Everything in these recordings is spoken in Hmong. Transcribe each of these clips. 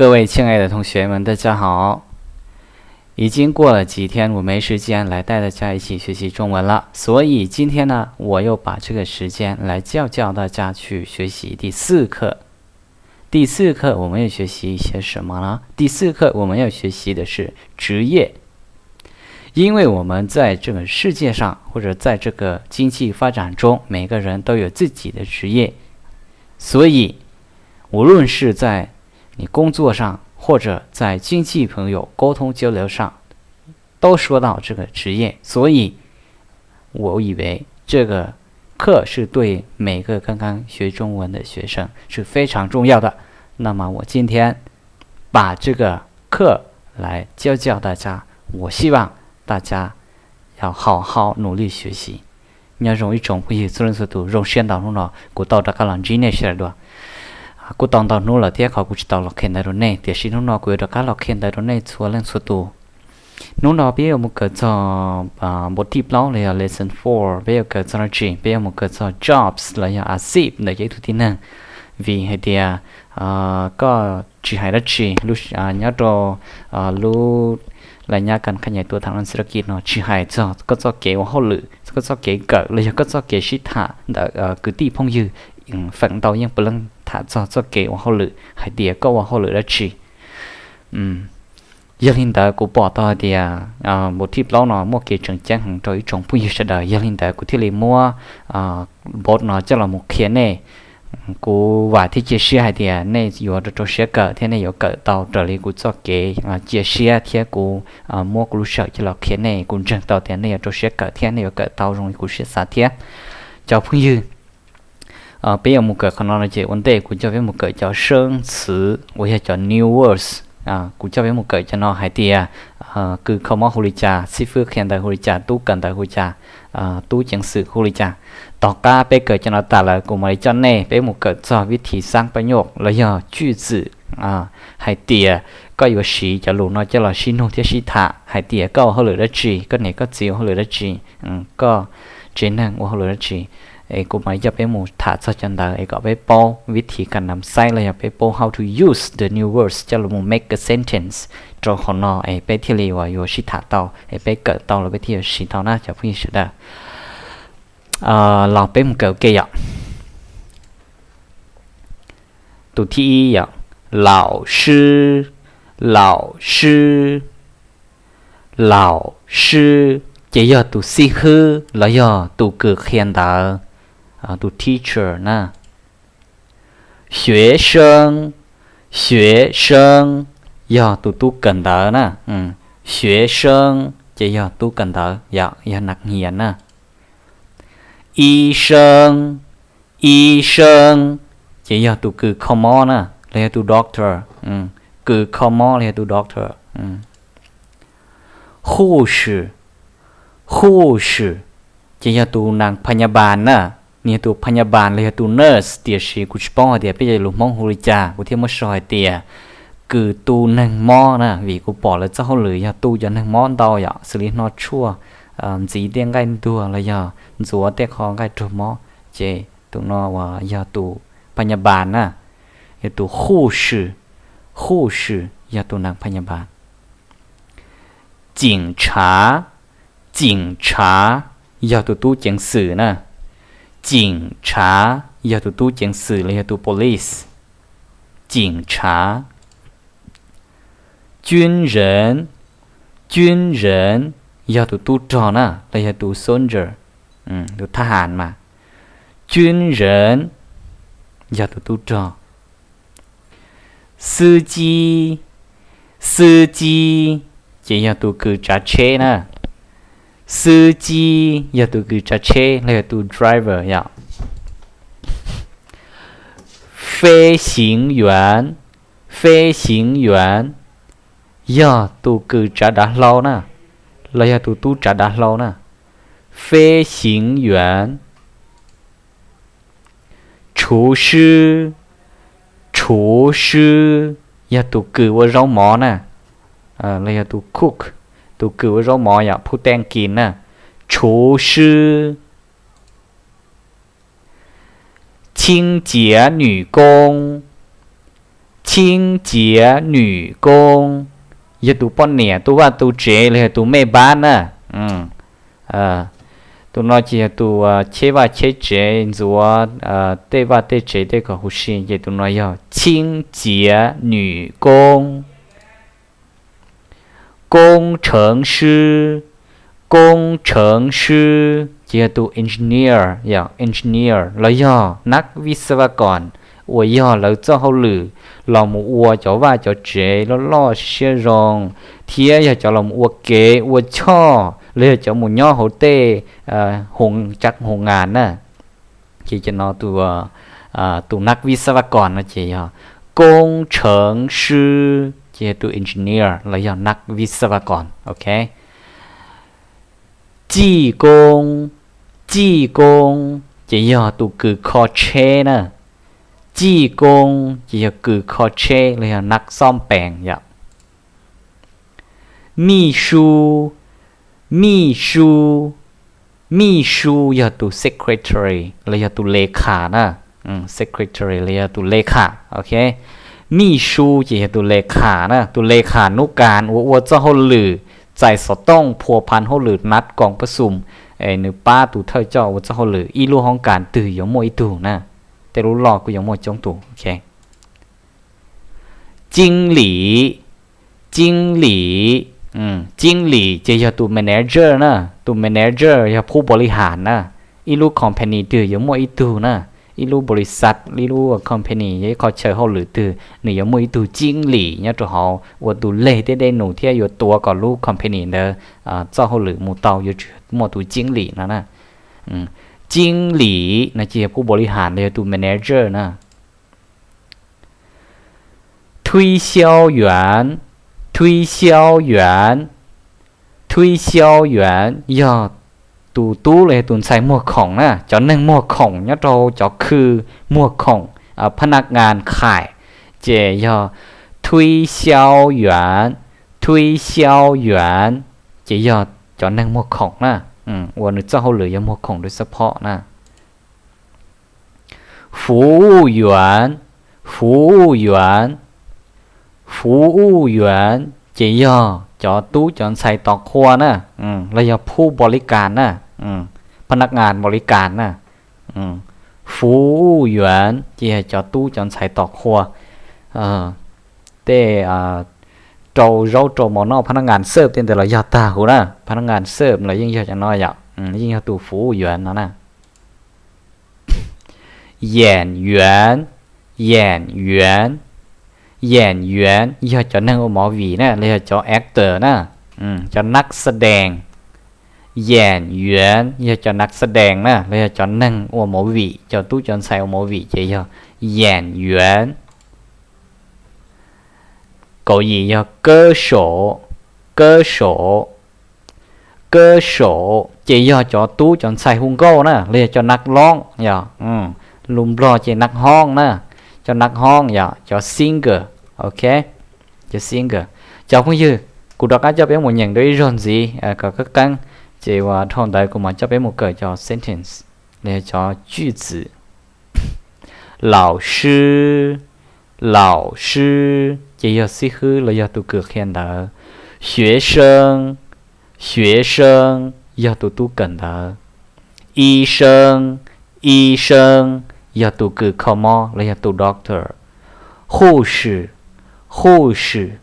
各位亲爱的同学们，大家好！已经过了几天，我没时间来带大家一起学习中文了，所以今天呢，我又把这个时间来教教大家去学习第四课。第四课我们要学习一些什么呢？第四课我们要学习的是职业，因为我们在这个世界上或者在这个经济发展中，每个人都有自己的职业，所以无论是在你工作上或者在亲戚朋友沟通交流上，都说到这个职业，所以我以为这个课是对每个刚刚学中文的学生是非常重要的。那么我今天把这个课来教教大家，我希望大家要好好努力学习。Nyob zoo ib tsoom phooj ywg txhua leej txhua tus, zoo siab ntau hnub no kuv tau rov qab los ntsib nej sawv daws dua. Kuj tau ntau hnub lawm thiab qhov kuv tsis tau los qhia ntawv rau nej, tiam sis hnub no kuv yuav rov qab los qhia ntawv rau nej txhua leej txhua tus. Hnub no peb yuav mus kawm txog npawb thib plaub los yog lesson four, peb yuav kawm txog dab tsi? Peb yuav mus kawm txog jobs los yog a xij ntawm cov ib tug tib neeg. Vim hais tias koj tsis hais dab tsi nyob rau lub laj nyab kan khaj nyais tua tham laj xi rab kis no tsis hais txog koj txoj kev ua hauj lwm, koj txoj kev kawm los yog koj txoj kev sib tham ntawm kwv tij phooj ywg, feem ntau yeej puav leej tham txog txoj kev ua hauj lwm hais tias koj ua hauj lwm dab tsi. Yog li ntawd kuv pom tau hais tias npawb thib plaub no muaj kev tseem ceeb heev rau ib tsoom phooj ywg sawv daws, yog li ntawd kuv thiaj li muab npawb no coj los mus qhia nej. Kuv vam thiab cia siab hais tias nej yuav rau rau siab kawm thiab nej yuav kawm tau raws li kuv txoj kev cia siab thiab kuv muab kuv lub sij hawm coj los qhia nej. Kuv ntseeg tau tias nej yuav rau siab kawm thiab nej yuav kawm tau zoo li kuv siab xav thiab. Cov phooj ywg, peb yuav mus kawm qhov no no ces ua ntej kuv coj peb mus kawm cov seeb txwv uas yog cov new words. Kuv coj peb mus kawm cov no hais tias kws kho mob hu li cas, xib fwb qhia ntawv hu li cas, tub kawm ntawv hu li cas, tub ceev xwm hu li cas. Tom qab peb kawm cov no tas lawm kuv mam li coj nej peb mus kawm txog vib thim xab paj nyuj los yog cwj txwm hais tias koj yuav siv cov lus no coj los sib nug thiab sib tham hais tias koj ua hauj lwm dab tsi, koj niam koj txiv ua hauj lwm dab tsi, koj tsev neeg ua hauj lwm dab tsi. Es kuv mam li coj peb mus tham txog cov ntawd es kom peb paub vib thim kas nam xaib los yog peb paub how to use the new words coj los mus make a sentence rau hauv no es peb thiaj li uas yuav sib tham tau es peb kawm tau los peb thiaj yuav siv tau na cov phooj ywg sawv daws. Los peb mus kawm ua ke yom. Tus thib ib yom, laus sib, laus sib, laus sib ces yog tus xib hwb los yog tus kws qhia ntawv, tus teacher na. Xuev seeb, xuev seeb yog tus tub kawm ntawv na. Xuev seeb ces yog tub kawm ntawv, yog nas hia na. Ib seeb, ib seeb ces yog tus kws kho mob na, los yog tus doctor, kws kho mob los yog tus doctor. Huj sim, huj sim ces yog tus nas phas nyas npas na, nws yog tus phas nyas npas los yog tus nurse, tiam sis kuv tsis paub hais tias peb cov lus Hmoob hu li cas, kuv thiaj muab sau hais tias kws tu neeg mob na, vim kuv pom lawv txoj hauj lwm yog tu cov neeg mob ntau yom, xws li hno tshuaj, ntxiv tej nqaij ntuag los yog ntxuav tej qho nqaij raug mob, ces tus no uas yog tus phas nyas npas na, yog tus huj sim, huj sim yog tus nas phas nyas npas. Ceem tshav, ceem tshav yog tus tub ceev xwm na. Ceem tshav yog tus tub ceev xwm los yog tus police. Ceem tshav. Cwj reev, cwj reev yog tus tub rog na los yog tus soldier, tus thab has mas. Cwj reev yog tus tub rog. Xwb cib, xwb cib ces yog tus kws tsav tsheb na. Xwb cib yog tus kws tsav tsheb los yog tus driver yom. Feb xiv yuav, feb xiv yuav yog tus kws tsav dav hlau na, los yog tus tub tsav dav hlau na. Feb xiv yuav. Tshuv swb, tshuv swb yog tus kws ua zaub mov na, los yog tus cook, tus kws ua zaub mov yom, phuj teej kis na. Tshuv swb. Cheeb ciav nws koob, 清洁女工, yog tus poj niam tu vaj tu tsev los yog tus 卖班 na. Tus no ces yog tus cheb vaj cheb tsev, ntxuav tej vaj tej tsev tej kom huv si, ces tus no yog 清洁女工. 工程师, 工程师 ces yog tus engineer, yog engineer los yog นักวิศวกร uas yog lawv txoj hauj lwm los mus ua cov vaj cov tsev loj loj siab zoo, thiab yog cov los mus ua kev ua choj los yog cov mus nyob hauv tej hoo, cab hoo ngas na. Ces cov no tus นักวิศวกร no ces yog 工程师 ces yog tus engineer los yog นักวิศวกร, ok. 技工, 技工 ces yog tus kws kho tsheb na. 技工 ces yog kws kho tsheb los yog นักซ่อมแปลง yom. 秘书, 秘书, 秘书 yog tus secretary los yog tus เลขา na. Secretary los yog tus เลขา, ok. 秘书 ces yog tus เลขา na, tus เลขานุการ uas ua txoj hauj lwm txais xov tooj, phua phav hauj lwm, นัดกองประชุม, es nws pab tus thawj coj ua txoj hauj lwm. Ib lub hoob kas twg yuav muaj ib tug na, tej lub loj kuj yuav muaj coob tus, ok. 经理, 经理, 经理 ces yog tus manager na, tus manager yog phub บริหาร na. Ib lub company twg yuav muaj ib tug na, ib lub บริษัท, ib lub company, yog ib qho chaw hauj lwm twg nws yuav muaj ib tug 经理 nyob rau hauv ua tus leg tej dej num thiab yuav tuav kom lub company ntawd txoj hauj lwm mus tau, yuav tsum muaj tus 经理 no na. 经理 no ces yog phub บริหาร los yog tus manager na. 推销员, 推销员, 推销员 yog tus tub los yog tus ntxhais muag khoom na, cov neeg muag khoom nyob rau cov khw muag khoom, พนักงานขาย, ces yog 推销员, 推销员 ces yog cov neeg muag khoom na, uas nws txoj hauj lwm yog muag khoom rau xab phom na. 服务员, 服务员, 服务员 ces yog cov tub cov ntxhais tos qhua na, los yog phub บริการ na, พนักงานบริการ na. 服务员 ces yog cov tub cov ntxhais tos qhua, tej rau zaub rau mov noj, พนักงานเสิร์ฟ tej ntawd los yog tag huv na, พนักงานเสิร์ฟ los yeej yog cov no yom, yeej yog tus 服务员 no na. 演员, 演员, 演员 yog cov neeg ua movie na, los yog cov actor na, cov นักแสดง. 演员 yog cov นักแสดง na, los yog cov neeg ua movie, cov tub cov ntxhais ua movie ces yog 演员. Kaum yim yog 歌手, 歌手, 歌手 ces yog cov tub cov ntxhais hu nkauj na, los yog cov นักร้อง yog, lus Nplog ces นักร้อง na, cov นักร้อง yog cov singer, ok, cov singer. Cov phooj ywg, kuv rov qab coj peb mus nyeem dua ib zaug ntxiv kom qeeb qeeb, ces uas dhau ntawd kuv mam coj peb mus kawm cov sentence los yog cov 句子. 老师, 老师 ces yog xib hwb los yog tus kws qhia ntawv. 学生, 学生 yog tus tub kawm ntawv. 医生, 医生 yog tus kws kho mob los yog tus doctor. 护士, 护士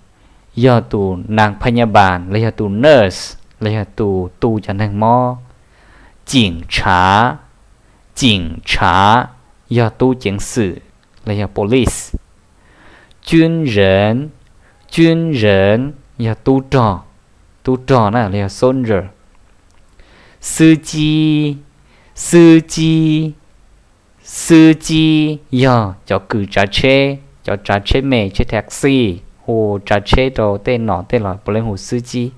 yog tus นางพยาบาล los yog tus nurse los yog tus tu cov neeg mob. 警察, 警察 yog tub ceev xwm los yog police. 军人, 军人 yog tub rog, tub rog na, los yog soldier. 司机, 司机, 司机 yog cov kws tsav tsheb, cov tsav tsheb me, tsheb taxi, hu tsav tsheb rau tej nom tej los puav leej hu 司机.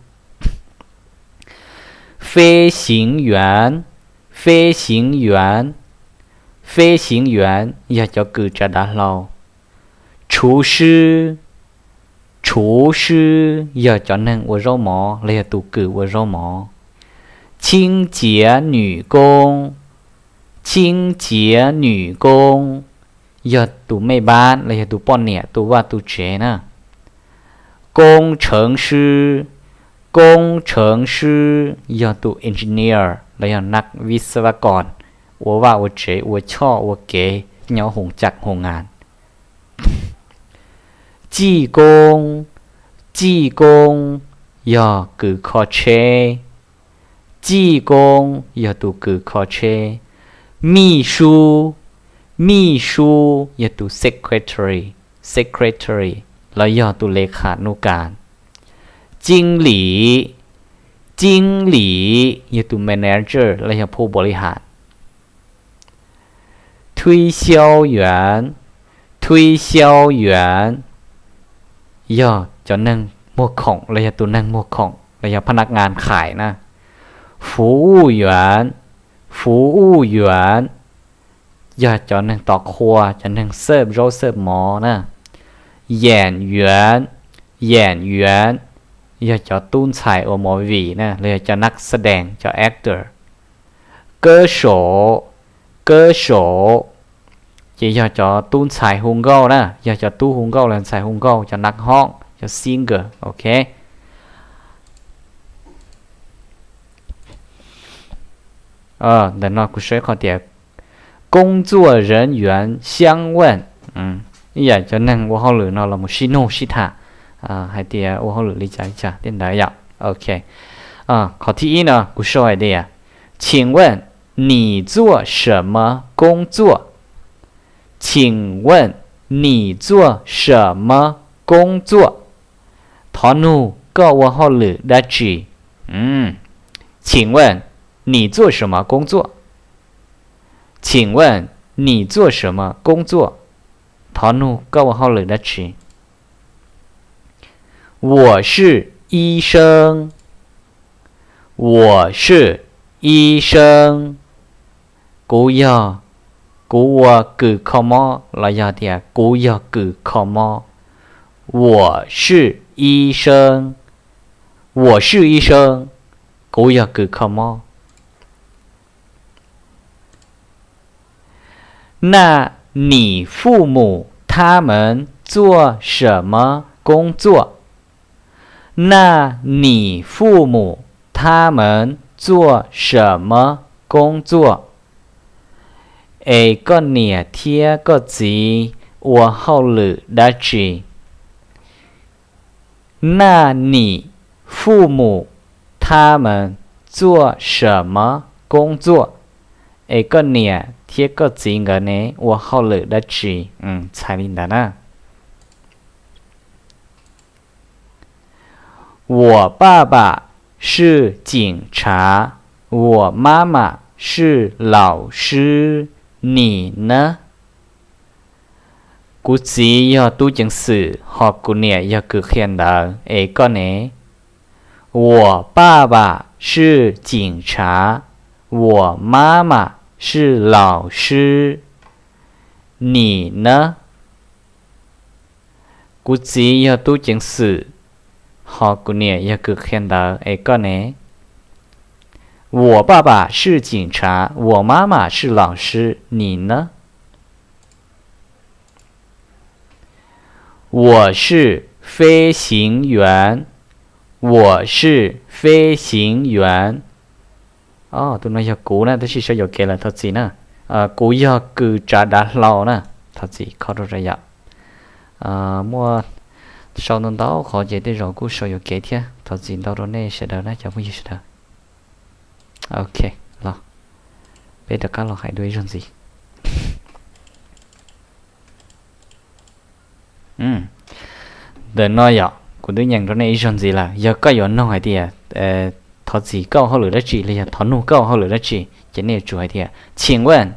飞行员, 飞行员, 飞行员 yog cov kws tsav dav hlau. 厨师, 厨师 yog cov neeg ua zaub mov los yog tus kws ua zaub mov. 清洁女工, 清洁女工, yog tus mej npab los yog tus poj niam tu vaj tu tsev na. 工程师, 工程师 yog tus engineer los yog นักวิศวกร, ua vaj ua tsev ua choj ua kev nyob hoo caj hoo ngas. 技工, 技工 yog kws kho tsheb. 技工 yog tus kws kho tsheb. 秘书, 秘书 yog tus secretary, secretary los yog tus เลขานุการ. 经理, 经理 yog tus manager los yog ผู้บริหาร. 推销员, 推销员 yog cov neeg muag khoom los yog tus neeg muag khoom los yog พนักงานขาย na. 服务员, 服务员 yog cov neeg tos qhua, cov neeg xawb zaub xawb mov na. 演员, 演员 yog cov tub ntxhais ua movie na los yog cov นักแสดง, cov actor. 歌手, 歌手 ces yog cov tub ntxhais hu nkauj na, yog cov tub hu nkauj los ntxhais hu nkauj, cov นักร้อง, cov singer, ok. Ntawm no kuv sau ib qho tias 工作人员相问, ib yam cov neeg ua hauj lwm no los mus sib nug sib tham hais tias ua hauj lwm li cas li cas tej ntawd yom. Ok, qhov thib ib no kuv sau hais tias 请问你做什么工作? 请问你做什么工作? Thov nug koj ua hauj lwm dab tsi? 请问你做什么工作? 请问你做什么工作? Thov nug koj ua hauj lwm dab tsi? 我是医生. 我是医生. Kuv yog, kuv ua kws kho mob los yog tias kuv yog kws kho mob. 我是医生. 我是医生. Kuv yog kws kho mob. 那你父母他们做什么工作? 那你父母他们做什么工作? Es koj niam thiab koj txiv ua hauj lwm dab tsi? 那你父母他们做什么工作? Es koj niam thiab koj txiv nkawd ne ua hauj lwm dab tsi? Txhais li ntawd na. 我爸爸是警察, 我妈妈是老师, 你呢? Kuv txiv yog tub ceev xwm, hos kuv niam yog kws qhia ntawv, es koj ne? 我爸爸是警察, 我妈妈是老师, 你呢? Kuv txiv yog tub ceev xwm, hos kuv niam yog kws qhia ntawv, es koj ne? 我爸爸是警察, 我妈妈是老师, 你呢? 我是飞行员, 我是飞行员. Tus no yog kuv na, tab sis sau yuam kev lawm, thov txim na. Kuv yog kws tsav dav hlau na, thov txim kho rau yom. Muaj sau ntau ntau qhov ces tej zaum kuj sau yuam kev thiab, thov txim ntau rau nej sawv daws na cov phooj ywg sawv daws. Ok, los peb rov qab los hais dua ib zaug ntxiv. Ntawm no yom, kuv twb nyeem rau nej ib zaug ntxiv lawm. Yog koj yuav nug hais tias thov txim koj ua hauj lwm dab tsi los yog thov nug koj ua hauj lwm dab tsi, ces nej yuav tsum hais tias 请问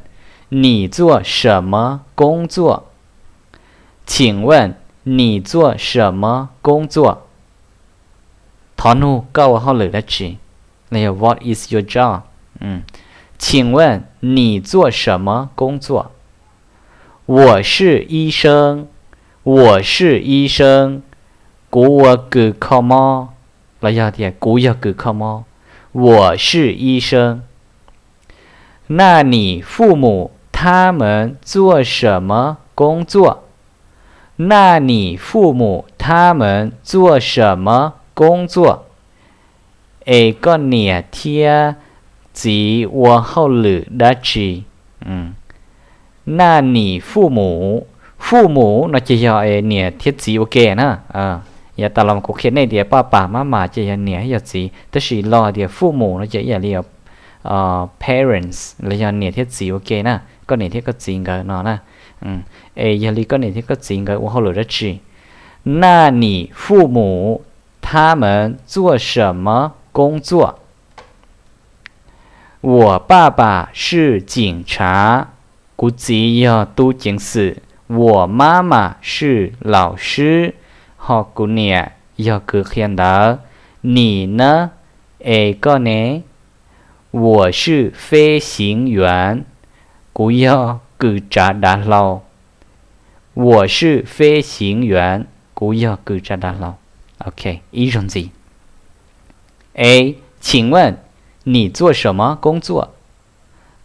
你做什么工作? 请问你做什么工作? Thov nug koj ua hauj lwm dab tsi? Los yog what is your job? 请问你做什么工作? 我是医生, 我是医生, kuv ua kws kho mob, los yog tias kuv yog kws kho mob. 我是医生. 那你父母他们做什么工作. 那你父母他们做什么工作? Es koj niam thiab txiv ua hauj lwm dab tsi? 那你父母, 父母 no ces yog niam thiab txiv ua ke na. Yav tas los kuv qhia nej tias paj pas mab mas ces yog niam thiab yog txiv, tab sis lo hais tias 父母 no ces ib yam li parents los yog niam thiab txiv ua ke na, koj niam thiab koj txiv nkawd no na. Es yog li koj niam thiab koj txiv nkawd ua hauj lwm dab tsi? 那你父母他们做什么工作? 我爸爸是警察, kuv txiv yog tub ceev xwm. 我妈妈是老师, ho kuv niam yog kws qhia ntawv. 你呢? Es koj ne? 我是飞行员, kuv yog kws tsav dav hlau. 我是飞行员, kuv yog kws tsav dav hlau. Ib zaug ntxiv. 请问你做什么工作?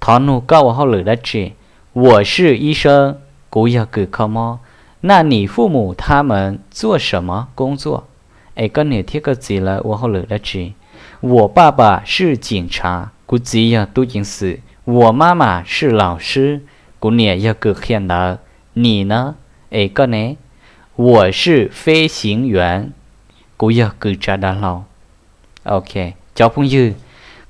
Thov nug koj ua hauj lwm dab tsi? 我是医生, kuv yog kws kho mob. 那你父母他们做什么工作? Es koj niam thiab koj txiv lawv ua hauj lwm dab tsi? 我爸爸是警察, kuv txiv yog tub ceev xwm. 我妈妈是老师, kuv niam yog kws qhia ntawv. 你呢? Es koj ne? 我是飞行员, kuv yog kws tsav dav hlau. Cov phooj ywg,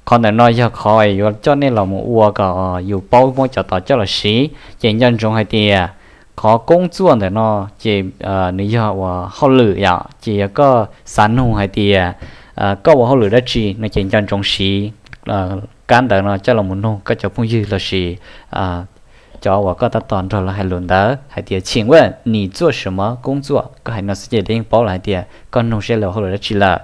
qhov ntawm no yog qhov yuav coj nej los mus ua kom yus paub muab cov tod coj los siv. Ces nco ntsoov hais tias qhov 工作 ntawm no ces nws yog uas hauj lwm yom, ces yog koj xav nug hais tias koj ua hauj lwm dab tsi no ces nco ntsoov siv kab ntawv no coj los mus nug koj cov phooj ywg lossis cov uas koj tab tom nrog lawv hais lus ntawd hais tias 请问你做什么工作? Koj hais no xwb ces lawv yeej paub lawm hais tias koj nug seb lawv ua hauj lwm dab tsi lawm.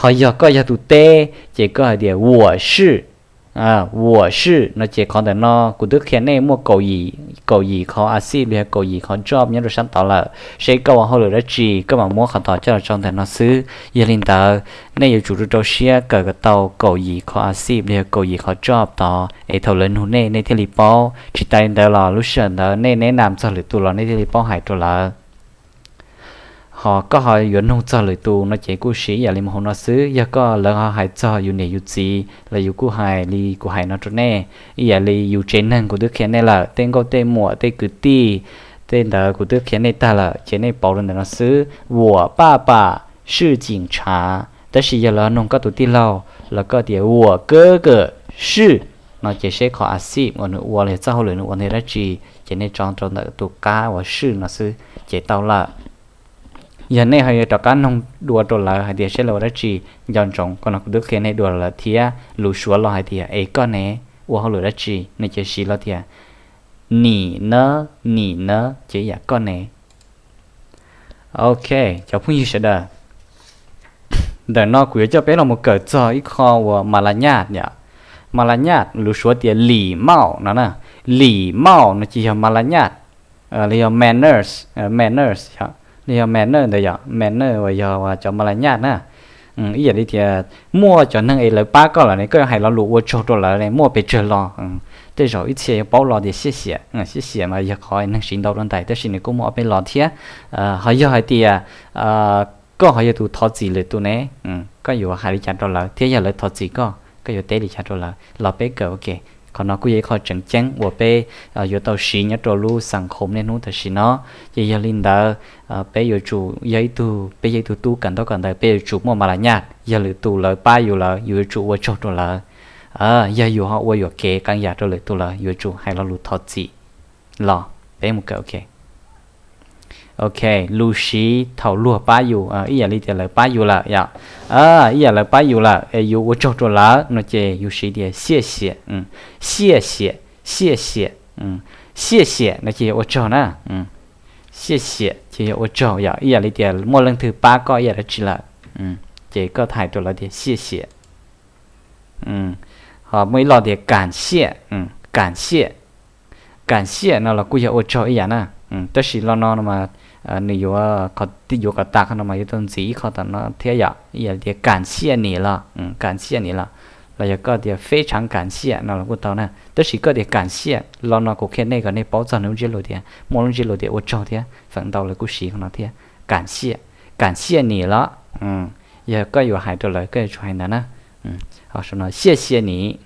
Ho yog koj yog tus teb ces koj hais tias 我是, 我是 no ces qhov ntawm no kuv twb qhia nej muaj kaum yim, kaum yim qhov a xij los yog kaum yim qhov job nyob rau sab tod lawm. Seb koj ua hauj lwm dab tsi koj mam muab qhov tod coj los tso ntawm no xwb. Yog li ntawd, nej yuav tsum rau rau siab kawm kom tau kaum yim qhov a xij los yog kaum yim qhov job tod es thaum lawv nug nej, nej thiaj li paub. Tsis tas li ntawd los lub sij hawm ntawd nej neb nam txog lwm tus los nej thiaj li paub hais rau lawv. Ho koj ho yuav nug txog lwm tus no ces kuj siv ib yam li mus hauv no xwb. Yog koj lawv ho hais txog yus niam yus txiv los yus kuj hais li kuv hais no rau nej. Ib yam li yus tsev neeg kuv twb qhia nej lawm, tej nkauj tej muam tej kwv tij, tej ntawd kuv twb qhia nej tag lawm ces nej pauv rau ntawm no xwb. 我爸爸是警察, tab sis yog lawv nug koj tus tij laug los koj tias 我哥哥是 no ces seb qhov a xij uas nws ua los yog txoj hauj lwm nws ua ntawd dab tsi, ces nej tso rau ntawm tus qab uas 是 no xwb ces tau lawm. Yog nej ho yuav rov qab nug dua rau lawv hais tias seb lawv ua dab tsi, nco ntsoov qhov no kuv twb qhia nej dua lawm thiab, lus Suav los hais tias es koj ne, ua hauj lwm dab tsi, nej cia siv los tias 你呢, 你呢 ces ib yam koj ne. Ok, cov phooj ywg sawv daws, ntawm no kuv yuav coj peb los mus kawm txog ib qho uas มารยาท yom. มารยาท lus Suav tias 礼貌 no na. 礼貌 no ces yog มารยาท los yog manners, manners, los yog manner ntawd yom, manner uas yog cov มารยาท na. Ib yam li tias muaj cov neeg es lawv pab koj lawm ne, koj yuav hais lo lus ua tsaug rau lawv ne, muaj pes tsawg lo. Tej zaum ib txhia yuav paub lo tias 谢谢, 谢谢 mas yog qhov neeg siv ntau rau ntais, tab sis nws kuj muaj ob peb lo thiab. Ho yog hais tias koj ho yog tus thov txim lwm tus ne, koj yuav hais li cas rau lawv, thiab yog lawv thov txim koj, koj yuav teb li cas rau lawv, los peb kawm ua ke. Qhov no kuj yog ib qho tseem ceeb uas peb yuav tau siv nyob rau lub xeem qhov niaj hnub tam sim no. Ces yog li ntawd, peb yuav tsum yog ib tug, peb yog ib tug tub kawm ntaub kawm ntawv, peb yuav tsum muaj มารยาท, yog lwm tus lawv pab yus lawm yus yuav tsum ua tsaug rau lawv. Yog yus ho ua yuam kev qee yam rau lwm tus lawm yuav tsum hais lo lus thov txim los. Peb mus kawm ua ke. Ok, lus siv thaum luag pab yus, ib yam li tias lawv pab yus lawm yom, ib yam lawv pab yus lawm es yus ua tsaug rau lawv no ces yus siv tias 谢谢, 谢谢, 谢谢, 谢谢 no ces yog ua tsaug na. 谢谢 ces yog ua tsaug yom, ib yam li tias muaj leej twg pab koj ib yam dab tsi lawm, ces koj hais rau lawv tias 谢谢. Ho muaj ib lo tias 感谢, 感谢, 感谢 no los kuj yog ua tsaug ib yam na. Tab sis lo no no mas nws yuav, yuav kom tas qhov no mas yuav tau ntxiv ib qho tom no thiab yom, ib yam li tias 感谢你 los, 感谢你 los. los yog koj tias 非常感谢 no los kuj tau na. Tab sis koj tias 感谢 los no kuv qhia nej kom nej paub txog nws lub ntsiab lus tias muaj lub ntsiab lus tias ua tsaug thiab, feem ntau lawv kuj siv no thiab. 感谢, 感谢你了. Yog koj yuav hais rau lawv koj yuav tsum hais ntawd na. 谢谢你,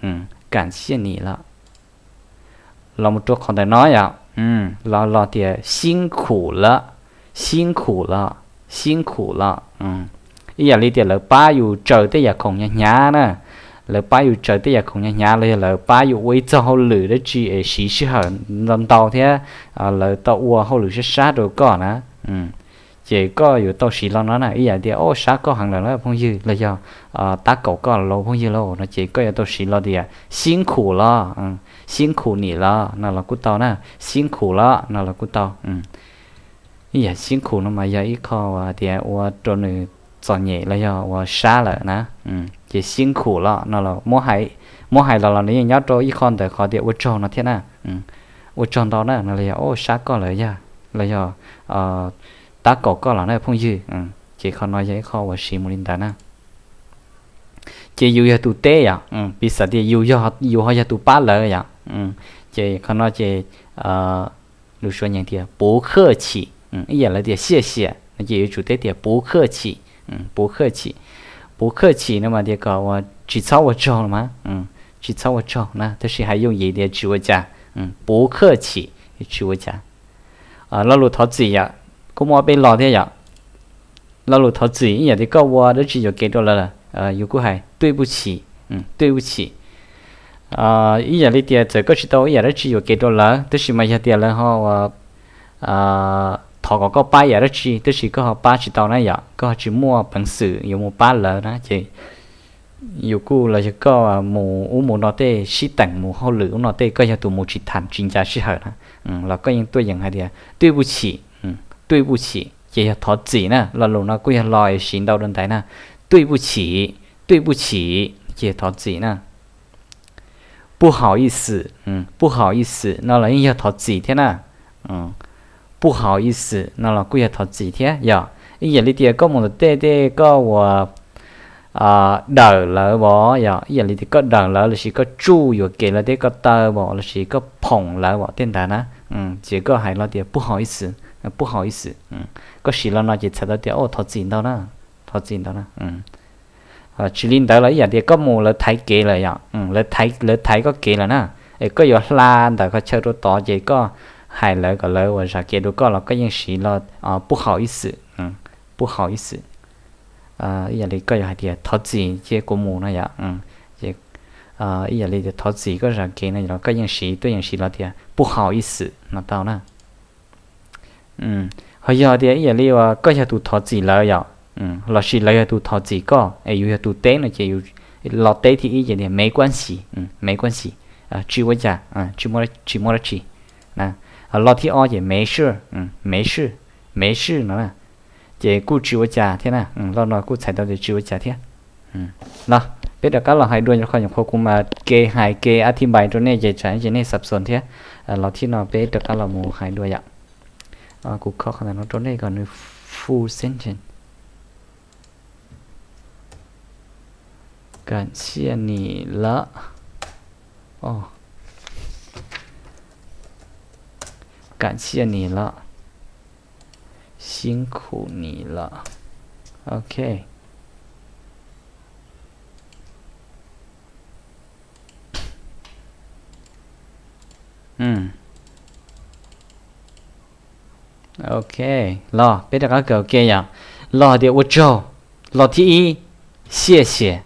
感谢你了. Los mus rau qhov ntawm no yom, los los tias 辛苦了, 辛苦了, 辛苦了. Ib yam li tias lawv pab yus tsaws tej yam khoom hnyav hnyav na, lawv pab yus tsaws tej yam khoom hnyav hnyav los yog lawv pab yus ua ib txog hauj lwm dab tsi es siv sij hawm ntau ntau thiab lawv tau ua hauj lwm sab sab rau koj na, ces koj yuav tau siv lo no na. Ib yam tias, o, sab koj heev lawm lauj phooj ywg, los yog tab kaum koj los phooj ywg lauj no ces koj yuav tau siv lo tias 辛苦了, 辛苦你了 no los kuj tau na, 辛苦了 no los kuj tau. Ib yam 辛苦 no mas yog ib qho uas tias ua rau nws txom nyem los yog uas sab lawm na. Ces 辛苦了 no los muab hais los los nws yeej nyob rau ib qho ntawm qhov tias ua tsaug no thiab na. Ua tsaug ntau na no los yog, o, sab koj lawm yog, los yog tab kaum koj los na phooj ywg. Ces qhov no yog ib qho uas siv mus li ntawd na. Ces yus yog tus teb yom, piv xam tias yus, yus ho yog tus pab lawv yom. Ces qhov no ces lus Suav nyeem tias 不客气, ib yam lawv tias 谢谢 no ces yuav tsum teb tias 不客气, 不客气. 不客气 no mas tias kom uas tsis txhob ua tsaug los mas, tsis txhob ua tsaug na, tab sis hais yooj yim tias tsis ua cas, 不客气, tsis ua cas. Lo lus thov txim yom, kuj muaj ob peb lo thiab yom. Lo lus thov txim ib yam tias koj ua dab tsi yuam kev rau lawv, yus kuj hais 对不起, 对不起. Ib yam li tias txawm koj tsis tau ib yam dab tsi yuam kev rau lawv tab sis mas yog tias lawv ho uas thov kom koj pab ib yam dab tsi tab sis koj ho pab tsis tau na yom, koj ho tsis muaj peev xwm yuav mus pab lawv na ces yus kuj los yog koj mus ub mus no tej sib teem mus hauj lwm ub no tej koj yog tus mus tsis tham tsis ncav sij hawm na, los koj yeej tuaj yeem hais tias 对不起, 对不起 ces yog thov txim na. Lo lus no kuj yog lo es siv ntau dua ntais na, 对不起, 对不起 ces thov txim na. 不好意思, 不好意思 no los yeej yog thov txim thiab na. 不好意思 no los kuj yog thov txim thiab yom. Ib yam li tias koj mus ntawm tej tej koj uas dawm lawv os yom, ib yam li tias koj dawm lawv lossis koj tsuj yuam kev lawv tej ko taw os lossis koj phoom lawv os tej ntawd na, ces koj hais lo tias 不好意思, 不好意思. Koj siv lo no ces txhais tau tias, o, thov txim ntau na, thov txim ntau na. Tsis li ntawd los ib yam tias koj mus lawv thaiv kev lawm yom, lawv thaiv koj kev lawm na, es koj yuav hla ntawm qhov chaw rau tod ces koj hais lawv kom lawv uas zam kev rau koj los koj yeej siv lo 不好意思, 不好意思. Ib yam li koj yuav hais tias thov txim cia kuv mus no yom, ib yam li tias thov txim koj zam kev no los koj yeej siv, tuaj yeem siv lo tias 不好意思 no tau na. Ho yog tias ib yam li uas koj yog tus thov txim lawv yom, lossis lawv yog tus thov txim koj es yus yog tus teb no ces yus los teb thib ib ces tias 没关系, 没关系, tsis ua cas, tsis muaj dab tsi. Los thib ob ces 没事, 没事, 没事 no na, ces kuj tsis ua cas thiab na. Lo no kuj txhais tau tias tsis ua cas thiab. No, peb rov qab los hais dua, nyuam qhuav nyuam qhuav kuv mas ke hais ke ab thib npais rau nej ces tsam ces nej xav xos thiab. Los thib no peb rov qab los mus hais dua yom. Kuv kho qhov ntawm no rau nej kom nws full sentence. 感谢你了. 感谢你了, 辛苦你了. Ok. Ok, los peb rov qab kawm ua ke yom. Los hais tias ua tsaug, los thib ib, 谢谢,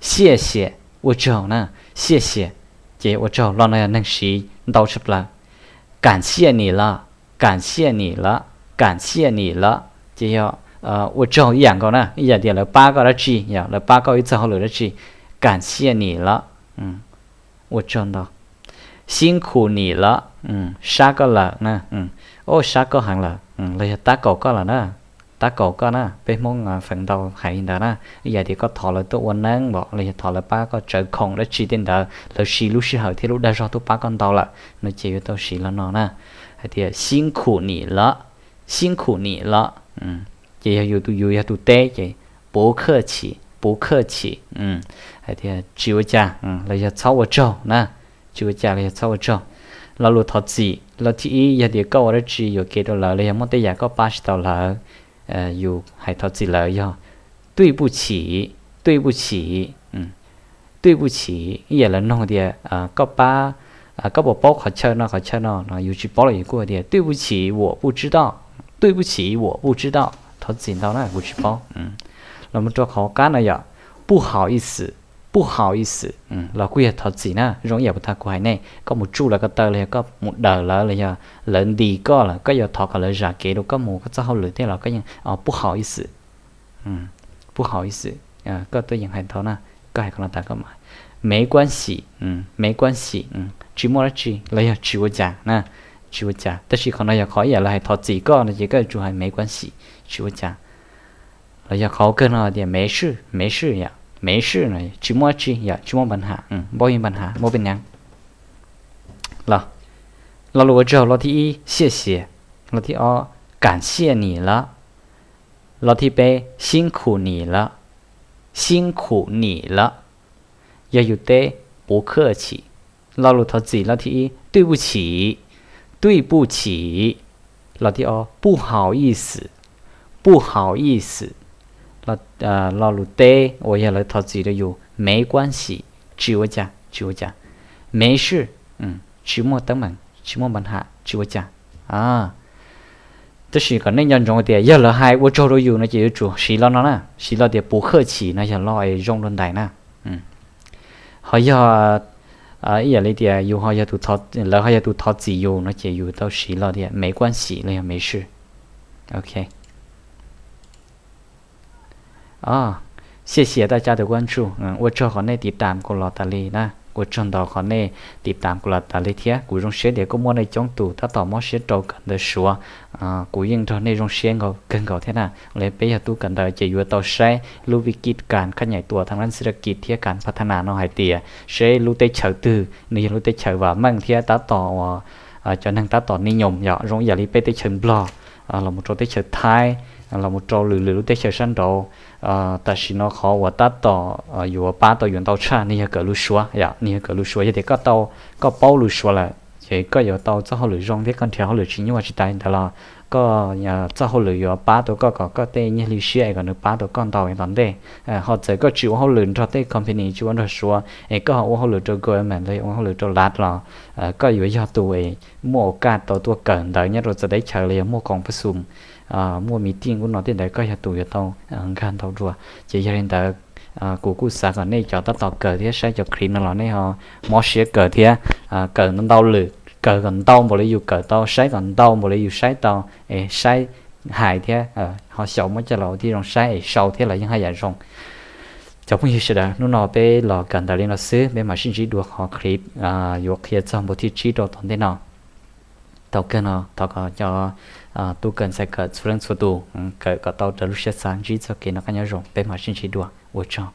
谢谢, ua tsaug na, 谢谢, ces ua tsaug. Los no yog neeg siv ntau tshaj plaws. 感谢你了, 感谢你了, 感谢你了, ces yog ua tsaug ib yam nkaus na, ib yam tias lawv pab koj dab tsi, yog lawv pab koj ib txog hauj lwm dab tsi. 感谢你了, ua tsaug ntau. 辛苦你了, sab koj lawm na, o, sab koj heev lawm, los yog tab kaum koj lawm na, tab kaum koj na. Peb Hmoob feem ntau hais li ntawd na, ib yam tias koj thov lawv tuaj ua neeb npaum los yog thov lawv pab koj tsawv khoom dab tsi tej ntawd, lawv siv lub sij hawm thiab lub dag zog tuaj pab koj ntau lawm no ces yuav tau siv lo no na, hais tias 辛苦你了, 辛苦你了, ces yog yus, yus yog tus teb ces 不客气,不客气, hais tias tsis ua cas los yog txhob ua tsaug na, tsis ua cas los yog txhob ua tsaug. Lo lus thov txim, lo thib ib yog tias koj ua dab tsi yuam kev rau lawv los yog muaj tej yam koj pab tsis tau lawv, yus hais thov txim lawv yog 对不起, 对不起, 对不起, ib yam lawv nug tias koj pab, koj puas paub qhov chaw no qhov chaw no no, yus tsis paub los yus kuj hais tias 对不起, 我不知道, 对不起, 我不知道, thov txim ntau na kuv tsis paub. Los mus rau qhov qab no yom, 不好意思, 不好意思, los kuj yog thov txim na, zoo ib yam puas tag kuv hais nej, koj mus tsuj lawv ko taw los yog koj mus daws lawv los yog lawv nti koj lawm koj yuav thov kom lawv zam kev rau koj mus koj txoj hauj lwm tej los koj yeej 不好意思, 不好意思, koj tuaj yeem hais ntau na, koj hais qhov no tas koj mam 没关系, 没关系, tsis muaj dab tsi los yog tsis ua cas na, tsis ua cas. Tab sis qhov no yog qhov ib yam lawv hais thov txim koj no ces koj yuav tsum hais 没关系, tsis ua cas. Los yog qhov kawg no tias 没事, 没事, yom, 没事 no tsis muaj dab tsi, yom, tsis muaj ปัญหา, 没有问题, 没有问题. Los, lo lus ua tsaug lo thib ib 谢谢, lo thib ob 感谢你了, lo thib peb 辛苦你了, 辛苦你了, yog yus teb 不客气. Lo lus thov txim lo thib ib 对不起, 对不起, lo thib ob 不好意思, 不好意思, lo lus teb uas yog lawv thov txim rau yus 没关系, tsis ua cas, tsis ua cas, 没事, tsis muaj teeb meem, tsis muaj ปัญหา, tsis ua cas. Tab sis kom nej nco ntsoov tias yog lawv hais ua tsaug rau yus no ces yuav tsum siv lo no na, siv lo tias 不客气 no yog lo es zoo dua ntais na. Ho yog ib yam li tias yus, lawv ho yog tus thov txim yus no ces yus tau siv lo tias 没关系 los yog 没事. 谢谢大家的关注, ua tsaug qhov nej tiv tam kuv los tas li na, ua tsaug ntau qhov nej tiv tam kuv los tas li thiab. Kuv zoo siab tias kuj muaj nej coob tus tab tom mob siab rau kawm ntawv Suav. Kuv yeej nrog nej zoo siab kawg nkaus thiab na. Los peb yog tub kawm ntawv ces yuav tau saib lub วิกฤตการณ์ khaj nyaim tuam ทางด้านเศรษฐกิจ thiab การพัฒนา no hais tias seb lub teb chaws twg nws yog lub teb chaws vam meej thiab tab tom uas cov neeg tab tom นิยม yom, zoo ib yam li peb teb chaws Nplog los mus rau teb chaws Thaib, los mus rau lwm lwm lub teb chaws sab nraud. Tam sim no qhov uas tab tom yuav pab tau yus ntau tshaj nws yog kawm lus Suav, yom, nws yog kawm lus Suav. Yog tias koj tau, koj paub lus Suav lawm ces koj yuav tau txoj hauj lwm zoo thiab koj nrhiav hauj lwm tsis nyuaj. Tsis tas li ntawd los koj txoj hauj lwm yuav pab tau koj kom koj tej nyiaj hli siab es kom nws pab tau koj ntau tom ntej. Ho txawm koj tsis ua hauj lwm nrog tej company, tsis ua nrog Suav es koj ho ua hauj lwm rau government los ua hauj lwm rau รัฐ los koj yuav yog tus es muaj โอกาส tau tuaj kawm ntawv nyob rau txawv teb chaws los yog muaj กองประชุม, muaj meeting ub no tej ntawd koj yog tus yuav tau nkag ntau dua. Ces yog li ntawd kuv kuj xav kom nej cov tab tom kawm thiab saib cov clip no los nej ho mob siab kawm thiab, kawm ntau lwm, kawm kom ntau npaum li yus kawm tau, saib kom ntau npaum li yus saib tau, es saib hais thiab ho xyaum muab coj los ua tib zoo saib es sau thiab los yeej haj yam zoo. Cov phooj ywg sawv daws, hnub no peb los kawm ntawv li no xwb, peb mam sib ntsib dua qhov clip yuav qhia txog npu thib tsib rau tom ntej no. Thaum kawg no thov kom cov tub kawm ntxhais kawm txhua leej txhua tus kawm kom tau raws lub siab xav, ntsib txoj kev noj qab nyob zoo, peb mam sib ntsib dua, ua tsaug.